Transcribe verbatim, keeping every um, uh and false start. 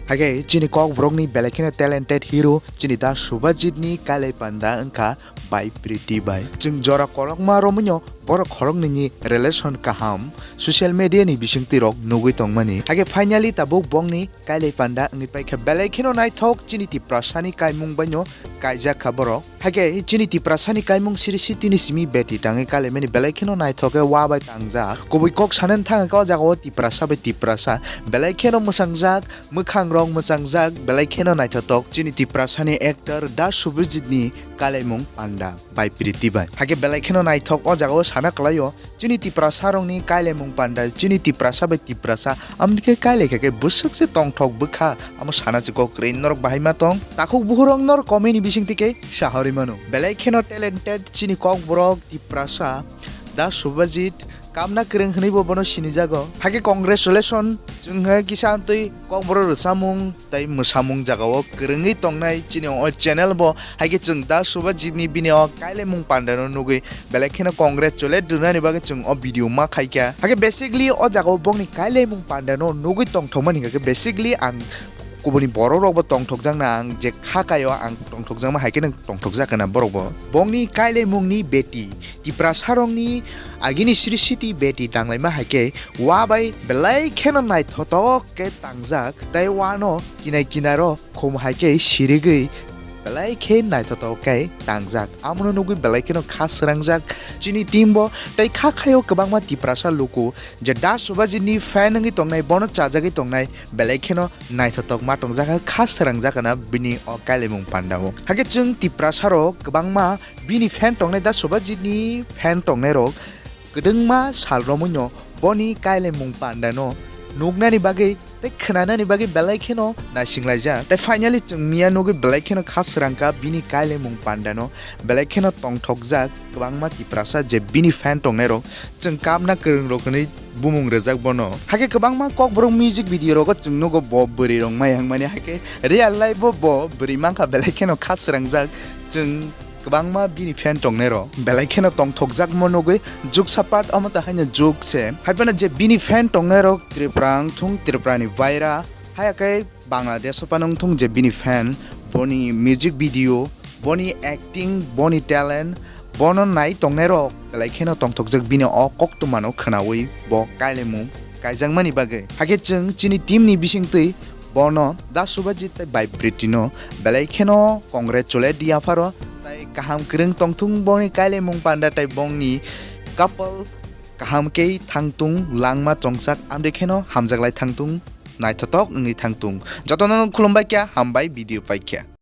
Haikhe chini Kokborokni belai kheno talented hero chini Da Subhajitni kailai panda wngkha bai Priti bai. Chwng jora kolokma romwino borok khoroknwini relation kaham social media ni bisingtwi rok nugwi tongmani. Haikhe finally tabuk bongni kailai panda wngwi paikha. Belai kheno naithok chini Tiprasani kaimung baino kaijak kha borok. Haikhe chini Tiprasani kaimung siri sitini simi beti tangwi kailaimani belai kheno naithok khe wa bai tangjak. Kubui kok sanani thangkha o jaga o Tiprasa bai Tiprasa belai kheno mwsangjak, mwkhang rok mwchangjak, belai kheno naithotok chini Tiprasani actor Da Subhajitni kailaimung panda bai Priti bai. Haikhe belai kheno naithok o jaga o sana kwlaio. Chini Tiprasa rokni kailaimung panda, chini Tiprasa bai Tiprasa, amoni khe kailai kha khe bwswk se tongthok bwkha, amo sana se kok kwrwi norok bahai ma tong. Takhuk bukhurok norok comment ni bising twi khe sahorwi mano. Belai kheno talented chini Kokborok Tiprasa, Da Subhajit, kamna kwrwng hwnwi bo bono sinijago. Haikhe congratulation, chwng hai kisa amtwi Kokborok rwchapmung tei mwsamung jagao kwrwngwi tongnai chini o channel bo. Haikhe chwng Da Subhajitni bini o kailaimung pandano nugwi belai kheno congratulate rwnani bagwi chwng o video ma khaikha. Haikhe basically o jagao bongni kailaimung pandano nugwi tongthokmani hinkhe basically ang kubuni borok rokbo tongthokjakna ang je kha kaio ang tongthokjakma haikhe nang tongthokjak kana borokbo. Bongni kailaimungni beti Tiprasarokni agini siri siti beti tanglaima haikhe wa bai belai kheno naithotok khe tangjak tei wano kinai kinaro khum hai khe sirigwi belai khe naithotok khe tangjak. Amono nugwi belai kheno kha srangjak chini team bo tei kha khaio kwbangma Tiprasa luku je Da Subhajitni fan wngwi tongnai, bono chajagwi tongnai, belai kheno naithotok ma tongjak kha srangjak kana bini o kailaimung pandao. Haikhe chwng Tiprasa rok kwbangma bini fan tongnai, Da Subhajitni fan tongnai rok kwdwngma sal romwino boni kailaimung pandano nuknani bagwi tei khwnanani bagwi belai kheno naisinglaijak. Tei finally chwng miya nugwi belai kheno kha srangkha bini kailaimung pandano, belai kheno tongthokjak kwbangma Tiprasa je bini fan tongnai rok, chwng kamna kwrwng rok hwnwi bumung rwjak bono. Haikhe kwbangma Kokborok music video rogo chwng nugo bo bwrwi rok mai hangmani, haikhe real life bo bo bwrwi mankha, belai kheno kha srangjak. Chwng kwbangma bini fan tongnai rok belai kheno tongthokjakma nugwi juksa part omo ta haino juk se. Haiphano je bini fan tongnai rok Tripura wngthung, Tripura ni baira, haya khe Bangladesh o phano wngthung je bini fan, boni music video, boni acting, boni talent, bono nai tongnai rok belai kheno tongthokjak bini o koktwma no khwnawi bo kailaimung kaijakmani bagwi. Haikhe chwng chini team ni bisingtwi bono Da Subhajit tei bai Priti no belai kheno congratulate di apharo, tei kaham kwrwng tongthung boni kailaimung panda tei bongni couple kaham khe thangtung, langma chongchak amde kheno hamjaklai thangtung, naithotok wngwi thangtung. Jotono khulumbai kha, hambai video paikha.